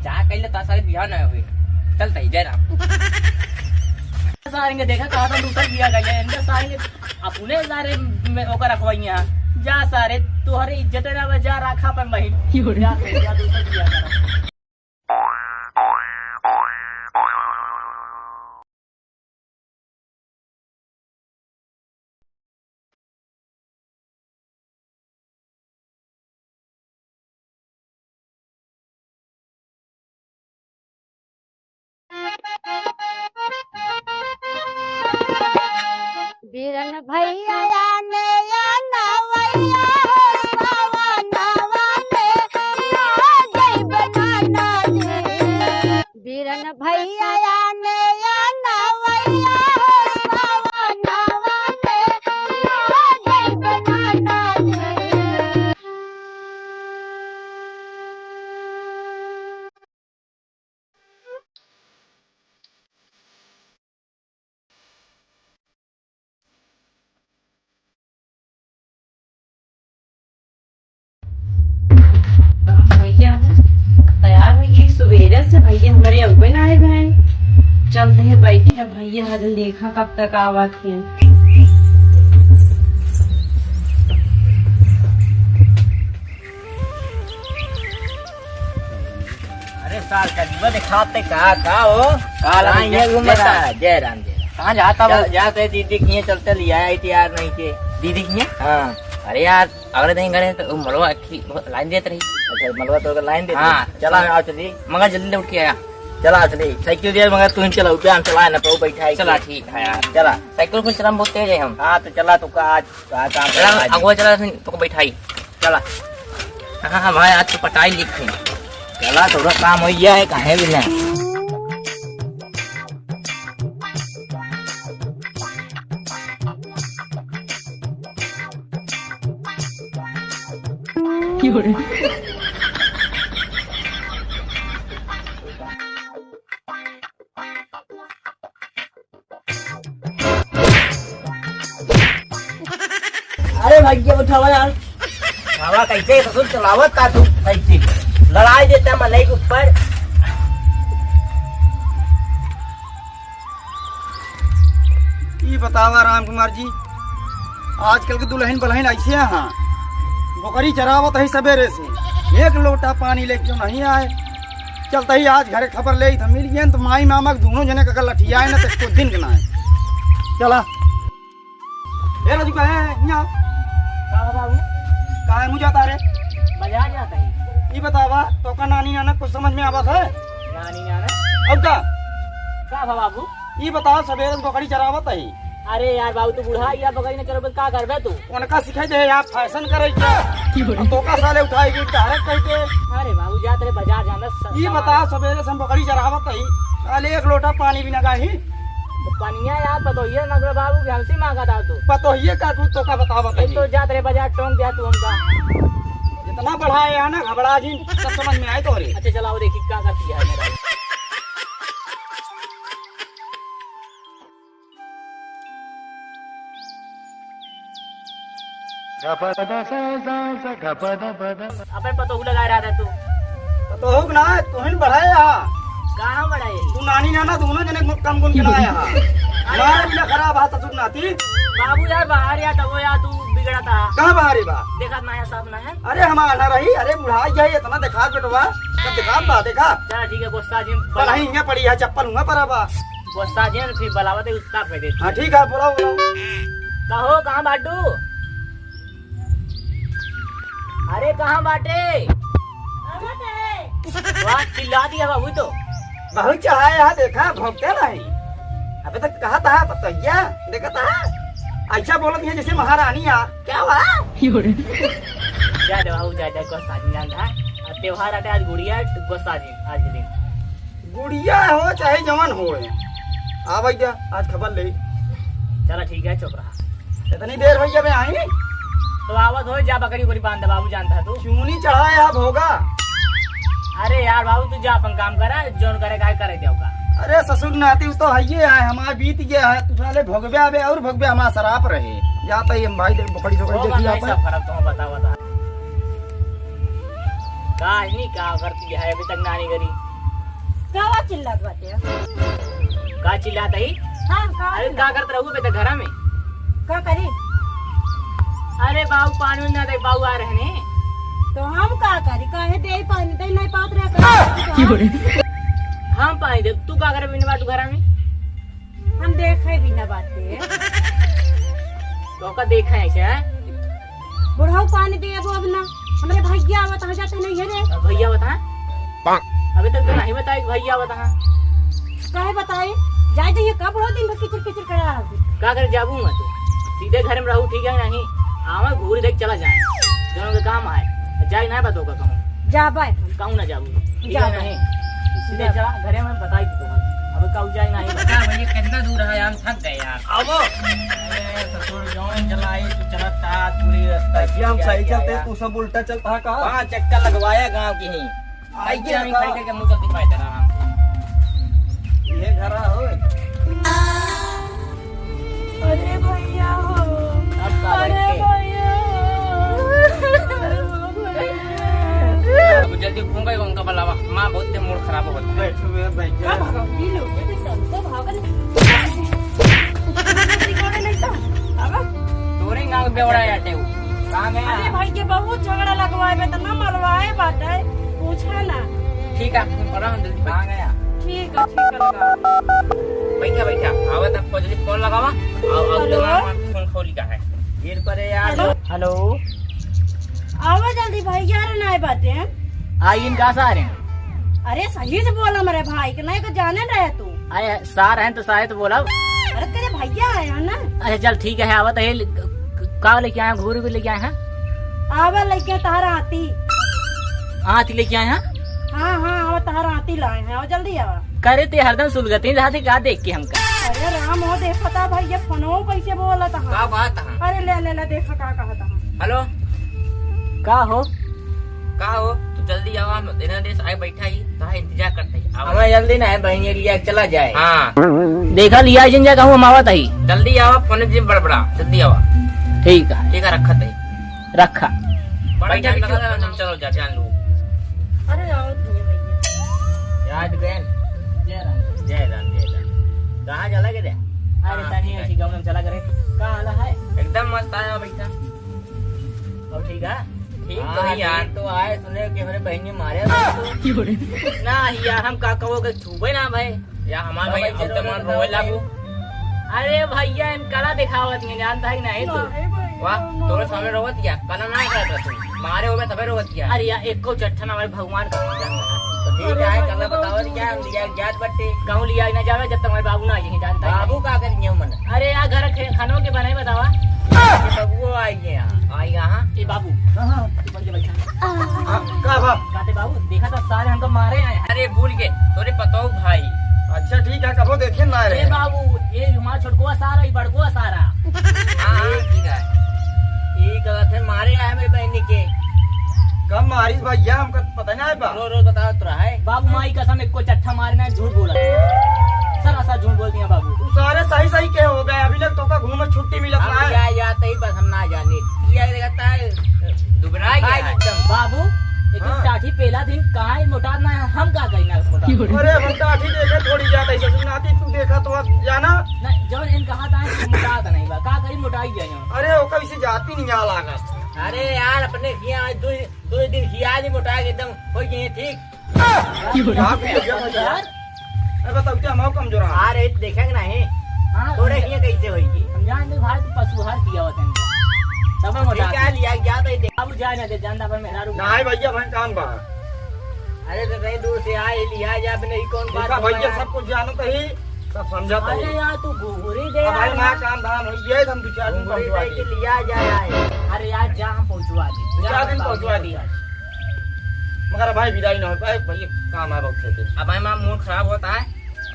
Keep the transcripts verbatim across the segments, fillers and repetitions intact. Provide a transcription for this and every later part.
जा कइले तो सारे बियाह ना होई। चल तई, जय राम। सारे के देखा, कहा तो दूसर बियाह कइले, इनके सारे के अपने सारे में ओकर रखवाइया। जा सारे, तोहरे इज्जत ना बा, जा रखा अपन बहिन। जा, जा दूसर बियाह करा। बीरन भैया आने आना वैया हो, सावनवा में ना जइब नाना जी। बीरन भैया आने आना वैया हो, सावनवा में ना जइब नाना जी। भैया तैयार हुई है, सुबेरे से भैया हमरे अउबे ना आए भए। चलते हैं बैठी है भैया, आज देखा कब तक आवत हैं। अरे सार, करीबा दिखाते का, का हो? का हाल है कहाँ भैया? ये घूमता है? जय राम, जय राम। कहाँ जाता चल, हो? जाते दीदी किए चलते लिया आई थी यार, नहीं के। दीदी किए? हाँ। अरे यार, अगले दिन गए तो वो मलवा की लाइन देत रही। अच्छा, मलवा तो लाइन देत हाँ। रही। चला, आओ चली। मगर जल्दी उठ के आया। चला चली। साइकिल दिया मगर तू ही चला, उठे हम चला ना पाऊ बैठा है चला, के। ठीक है यार। चला। साइकिल को चला बहुत तेज है हम। हाँ, तो चला, तो का आज का काम चला, करवा दी। अगुआ चला, फिर तुमको बैठाई। चला। हाँ, हाँ, भाई, आज तो पटाई लिखे। चला, थोड़ा काम हो गया है, काहे भी ना। अरे भैया, उठावा यार। उठावा कैसे? ससुर चलावत का तू कैसे? लड़ाई देता मनई के ऊपर। ई बतावा राम कुमार जी, आजकल के दुलहिन बलहिन ऐसे हैं, बोकरी चरावत है सबेरे से, एक लोटा पानी लेके नहीं आए। चलता ही आज घरे खबर ले तो मिल गए तो माई मामा के दोनों जने का लठियाए ना तो एको दिन के ना आए। चला। ए राजू, काहे हियाँ? का हो बाबू? काहे मुँह जाता रे? बाजार जाता ही। ई बतावा, तोका नानी नाना कुछ समझ में आवत है? नानी नाना? और का? का भा बाबू? ई बतावा, सबेरे से बकरी चरावत ही। अरे यार बाबू, तू बूढ़ा यार, बकरी न चरावे, का करबे तू? उनका सिखाई दे यार, फैशन करे के। अब तोका साले उठाई गई, डायरेक्ट कह के। अरे बाबू, जात रे बाजार जाना, स-, ई सामान। बतावा, सबेरे से हम बकरी चरावत ही, साले एक लोटा पानी भी ना गाही। तो पनिया यार, पतोहिया मांग लो बाबू, कि हमसे मांगा था तू? पतोहिया का तू, तोका बतावत एक ही। तो जात रे बाजार टोंक दिया तू हमका। जितना बढ़ाए है ना, घबरा जी, सब समझ में आए तोहरे। अच्छा, चलाओ देखी, का करती है मेरा। अबे पतोहू लगाए रहा था तू। पतोहू के ना, तू ही न बढ़ाए हा। कहाँ बढ़ाए? तू नानी नाना दोनों जने कम गुण के ना आया हा। अरे मारा बिना खराब हा ससुर नाती। बाबू यार बाहर या तबो यार तू बिगड़ा था। कहाँ बाहर है बा? देखा ना है, साफ ना है। अरे हम आना रही, अरे बुढ़ा गया है, इतना देखा बेटवा, सब देखा बा, देखा। चल ठीक है, गुस्सा जिन पर ही हियाँ पड़ी है, चप्पल हुआ परा बा। गुस्सा जिन फिर बुलावत है, गुस्सा कर देते। हाँ ठीक है, बुलाओ, बुलाओ। कहो, कहाँ बाटू? अरे कहाँ बाटे? वाह, चिल्ला दिया बाबू तो। बहुत चढ़ाया है, देखा, भोंकते नहीं। अबे तक कहा था, पतोहिया, देखा था? ऐसा बोलत है जैसे महारानी आ। क्या हुआ? जा दे बाबू, जा, जा, गुस्सा जिन जान था। अब त्योहार आटे आज गुड़िया, गुस्सा जिन आज के दिन। गुड़िया हो चाहे जवन हो, आ भैया, आज खबर ले। चला ठीक है, चुप रहा। इतनी देर हो गया बे आई। तो आवत हो, जा बकरी उकरी बांध दे बाबू, जानता है तू। चूनी चढ़ाए अब होगा। अरे यार बाबू, तू जा अपन काम करा, जौन करे का करे देव का। अरे ससुर नाती, वो तो है ये है, हमारा बीत गया है, तू साले भोगबे आबे और भोगबे हमारा शराप रहे। जाता ही हम भाई देख बकरी छोकरी होगा देखी नहीं जाता है। सब खराब, तुम बता, बता। का नहीं का करती है अभी तक नानी गरी। कावा चिल्लात बाटे? का चिल्लात ही? हाँ, कावा अरे, चिल्लात? का करत रहू बेटा घरा में? का करी? अरे, बाऊ पानी ना दे, बाऊ आ रहे ने। तो हम का करी? काहे दे पानी? दे नहीं पावत रहे का? हम पानी दे, तू का करे बिना बाटू घरा में? हम देखे भी ना बाटे। तो का देखा है ऐसे, हैं? बुढ़ऊ पानी दे अब, अब ना। हमरे भैया आवत, हाँ जाते नहीं है रे। अब भैया आवत, हाँ? अबे तक तो नहीं बताई कि भैया आवत, हाँ? काहे बताई? जाए जाइए, का बुढ़ऊ दिन भर किचिर किचिर करा है? का करे जाबू मत? सीधे घर में रहू, ठीक है नहीं? आवा घूर देख चला जाए। दोनों के काम आए। जाए ना बतो का कहूँ। जाबे। कहूँ ना जाबू। ठीक है जाबे। नहीं? सीधे जाबे। चला, घरे में बताई दे तुम्हें। अब कहूँ जाए नहीं। बता भैया कितना दूर है, हम थक गए यार। आवो। अरे ससुर जौन चलाई, तू चलत था पूरी रास्ता। भैया हम सही चलते, तू सब उल्टा चलता है का? पाँच चक्कर लगवाया गाँव की ही। आई आइए, हम का? खड़ी करके मुँह चलती पाए तेरा आराम से। ये घरा हो। अरे भैया हो। अब का अरे बैठ के? भैया हो। अब जल्दी घूम गए उनका बुलावा। माँ बहुत तेज मूड खराब होता है। बैठ, बैठ, बैठ। का भागा? पी लो। ये तो सब तो भागल। तोरे गाँव बेवड़ा याटे हो। कहाँ गया? अरे भाई, ये बहुत झगड़ा लगवाए बे, तो ना मलवाए बाटे, पूछा ना। ठीक है, तुम करो, हम जल्दी कहाँ गया? ठीक है, ठीक है, लगा। बैठा, बैठा, आवा तब को जल्दी फोन लगावा। आओ, आओ, हेलो? दिमाग में फोन खोली का है। गिर पड़े यार। हेलो? हेलो? आवा जल्दी भाई, यार ना आए बाटे। आई इनका सारे। अरे सही से बोला मेरे भाई के, नहीं तो जाने रहे तू। अरे सार हैं तो सारे तो बोला। अरे तेरे भैया आए हैं ना? अच्छा चल ठीक है, आवत है। का लेके आए हैं? घूर भी लेके आए हैं? आवा लेके तारा आती। आती लेके आए हैं? हाँ, हाँ, आवा तारा आती लाए हैं, आवा जल्दी आवा। करे ते हरदम सुलगते रहा थे का देख के हमका? अरे राम हो, देखा था भैया, फोनो कैसे बोला था? का बात है? अरे ले, ले, ले, देखा का कहा था। हेलो। का हो? का हो? तू जल्दी आवा, हम इतना देर से आए बैठा ही, तोहार इंतजार करते ही। आवा। हमें जल्दी ना है बहन, ये लिया चला जाए। हाँ। देखा लिया जिन जा कहूँ हम आवत ही। जल्दी आवा, फोन जिन बड़बड़ा, जल्दी आवा। ठीक है। ठीक है, रखत ही। रखा। बड़ा बैठा, जान बैठा। लगा, हम चलो जा, जान लो। अरे आओ तो भैया। याद गए। जय राम। जय राम, जय राम। कहाँ चला गए? अरे हाँ, तनी ठीक है। ऐसी गाँव में चला करे। का हाल है? एकदम मस्त आया बैठा। अब ठीक है? ठीक हाँ, तो ही यार। ठीक तो आए, सुने कि हमरे बहन ने मारे तो। ना यार, हम का कहो के छुबे ना भाई। या हमार भाई भाई, अब चलो, तो मन बताओ रोवे भाई। लागू। अरे भैया, इन कला दिखावत नहीं, जानता है कि नहीं तू? वाह, तोरे सामने रोवत क्या? कला ना करत तू। मारे होवे तबे रोवत क्या? अरे यार, एको चट्ठन हमारे भगवान का समझा ना। तो ठीक है, कला बतावत क्या? हम लिया जात बट्टे। कहूँ लिया ना जावे जब तक हमारे बाबू ना आए, जानता है? बाबू का करेंगे मन? अरे यार, घर खे-, खानों के बनाए बतावा। ये बबुओ आई है यहाँ। आई यहाँ। ए बाबू। हाँ, हाँ। ऊपर के बैठा। हाँ, का बा? काते बाबू, देखा था सारे हमको मारे आए हैं। अरे भूल गए, तोरे पतोह भाई। अच्छा ठीक है, कबो देखे ना ए रहे। बाबू, ये हमारा छोटकुआ सारा, ये बड़कुआ सारा। हाँ, हाँ, ठीक है। ये कहत है मारे आए मेरे बहनी के। कब मारी भैया, हमका पता ना है बा। रो, रो बताओ तो रहा है। बाबू माई कसम, एको चट्ठा मारे ना, झूठ बोला। सरासर झूठ बोल दिया बाबू। तू सारे सही सही के हो गए, अभी तक तोका घूमे छुट्टी मिलत हम ना है। या, या तही बस हम ना जाने। ये रहता है, दुबरा गया है। एकदम। बाबू, एक हाँ। टाठी पेला दिन कहाँ है, मोटा ना है, हम का कहीं ना मोटा। अरे, हम टाठी देखे थोड़ी जाता है, ससुर नाती तू देखा तो अब जाना। नहीं, जौन इन कहा था, मोटा था नहीं बा, का करी मोटा ही गया। अरे, ओका इसे जाती नहीं आ लागत। अरे यार, अपने किया दो, दो दिन किया नहीं मोटा के एकदम हो गए, ठीक। क्या बोल रहा है? क्या बोल रहा है? अरे बताओ, क्या हम कमजोर हैं? आ रहे देखेंगे नहीं। हाँ, तोरे हम किए कैसे होई की? हम जान दे भाई, तू पशु हार किया होता है। तब हम ठीक है, लिया गया तो ये देख। अब जाए ना दे, जानता पर मेहरारू। नहीं भैया, भाई काम बा। अरे तो कहीं दूर से आए, लिया जा, अब नहीं कौन बात देखा बोला भैया, है? सब कुछ जानत ही, सब समझत ही। अरे यार, तू घुघुरी दे अब भाई, यार। माँ काम धाम हो गया, हम दो चार दिन घुघुरी पहुंचवा दे दी। के लिया जा रहा है। अरे यार, जा, हम पहुंचवा दी। दो चार दिन पहुंचवा दी। मगर भाई विदाई ना हो पाए, भाई काम है बहुत खेते। अब भाई माँ मूड खराब होता है,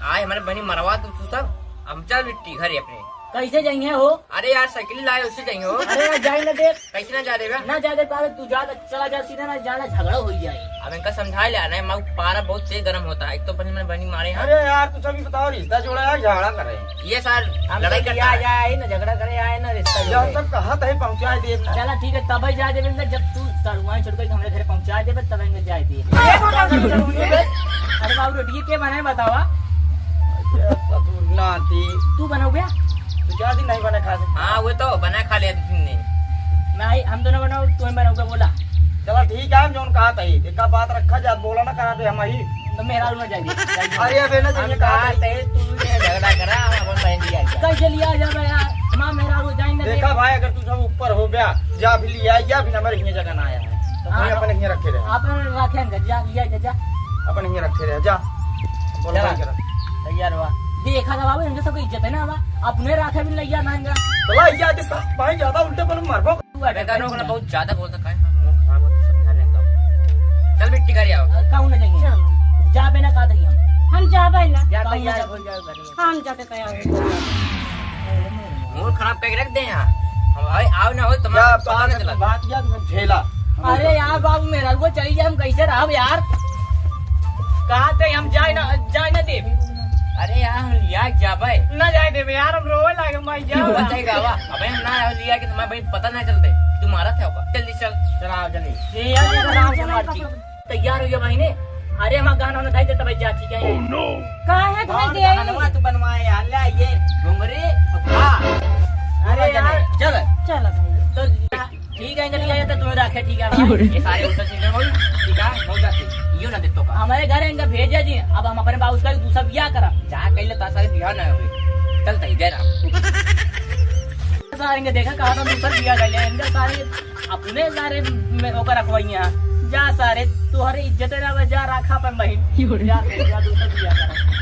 आए हमारे बहनी मरवा तू, तू सब, हम चल बिट्टी घर ही अपने। कैसे जाएंगे हो? अरे यार साइकिल लाए, उससे जाएंगे हो। अरे यार जाए ना दे। कैसे ना जा देगा? ना जा दे, पहले तू जा, चला जा सीधा, ना जाना झगड़ा हो जाए। अब इनका समझा ले, नहीं माँ पारा बहुत तेज गर्म होता है, एक तो पहले मैंने बहनी मारे हैं। अरे यार तू सभी बताओ, रिश्ता जोड़ा है, झगड़ा करे। ये सार हम लड़ाई तो करता लिया है। जाए ना, झगड़ा करे आए ना, रिश्ता जब जोड़े। तक कहा तही पहुँचा दे। चला ठीक है, तब ही जाए देबे, जब तू सड़ुआई छोड़ के हमरे घर पहुँचा देबे, तब इनके जाए दिए। ये कौन बात कर रहे हो? अरे अब रोटी के बनाए बतावा? अरे ससुर नाती। तू बनाओ बे? दो चार दिन नहीं बना खा सकता। हाँ, वो तो बना खा लिया तुमने। नहीं, हम दोनों बनाओ, तू ही बनाओ बे, बोला। चला ठीक है, हम जौन कहा था ही। देखा बात रखा जात, बोला ना करा बे हम ही। तो मेहरारू ना जाइए। अरे अबे ना हम जाइए, कहा कहा था ही। थे, तू ये झगड़ा करा, हम अपन बहन लिया जाए। कैसे लिया जाए बे यार? हमारा मेहरारू जाइन ना देखा दे। भाई, अगर तू सब ऊपर हो गया, जा भी लिया, या भी हमारे हियाँ जगह ना आया है। तो हाँ, कोई अपन हियाँ रखे रहे। अपन रखे हैं, जा लिया जा, जा। अपन हियाँ रखे रहे, जा। बोल चला। भाई करा। तैयार हुआ। देखा था बाबू, इनके सबके इज्जत है ना बा। अपने राखे भी लइया ना इनका। तो ला, या के साथ भाई ज्यादा उल्टे पन मारबो। तू अबे बैठा कानून रह। बहुत ज्यादा बोलता, काहे हम मूड खराब होता, सब ध्यान रखता हूँ। चल बेटी, घर आओ। अ, कहूँ ना जाएंगे। चल। जा बे ना, कहा था हम। हम जाबे ना। जा कहूँ ना तैयार जा। हो जाओ घर में। हम जाके तैयार हो। मूड खराब करके रख दे यहाँ। हम भाई आओ ना हो, तुम्हारा क्या पता बात नहीं है, चला। बात क्या तुम झेला। अरे यार बाबू, मेहरारू चली जाए, हम कैसे रहब यार? कहा थे हम जाए ना, जाए ना दे। अरे यार, हम लिया जाबे। ना जाए देबे यार, हम रोवे लागे, माई जान। बचाई गावा। अबे हम ना लिया कि तुम्हारे भाई पता ना चलते। तू मारा था ओका। जल्दी चल। चला आओ जल्दी। ये यार, ये आराम से मार दी। तैयार हो गया भाई ने। अरे हमारा गहना ना धाई दे तब जा, ठीक है। का है धाई दे? गहनवा तू बनवाए यार, ले ये घुंघरी। हाँ। अरे यार। चल। चल भाई। तो ठीक है, इनका लिया जाता, तुम्हें रखे, ठीक है। ये सारे उल्टा सीधे बोल, ठीक है, हो जाते। यो ना दे तो का। हमारे घर इनका भेजा जी, अब हम अपने बाबू का दूसरा ब्याह करा। जा कह ले, ता सारे ब्याह ना हुए। चल तई, जय राम। सारे इनके देखा, कहा था दूसरा ब्याह कर लिया, इनका सारे अपने सारे में ओकर रखवाई हैं। जा सारे, तोहरे इज्जत ना बा, जा रखा अपन बहिन। जा, जा दूसरा ब्याह करा।